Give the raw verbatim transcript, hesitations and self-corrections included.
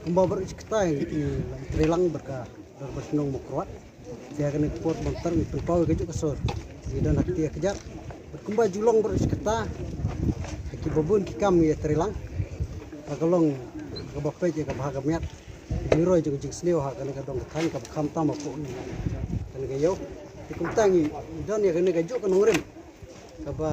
Kumba baroh shi katta, eh, i Treilang bad ka Dorbar Shnong Mawkyrwat. Ïa kane ka por ban tar ngi pynpaw ïa kajuh ka sur. Ngi don ha kti ha kjat. Bad kumba ju long baroh shi katta, ha kiba bun ki kam ïa Treilang. Ka long kaba peit ïa ka bha ka miat. Ki jingroi jong ka jingsniew ha kane ka dong ka thaiñ kaba kham tam hapoh kane ka ïew. Te kumta ngi don ïa kane kajuh ka nongrim kaba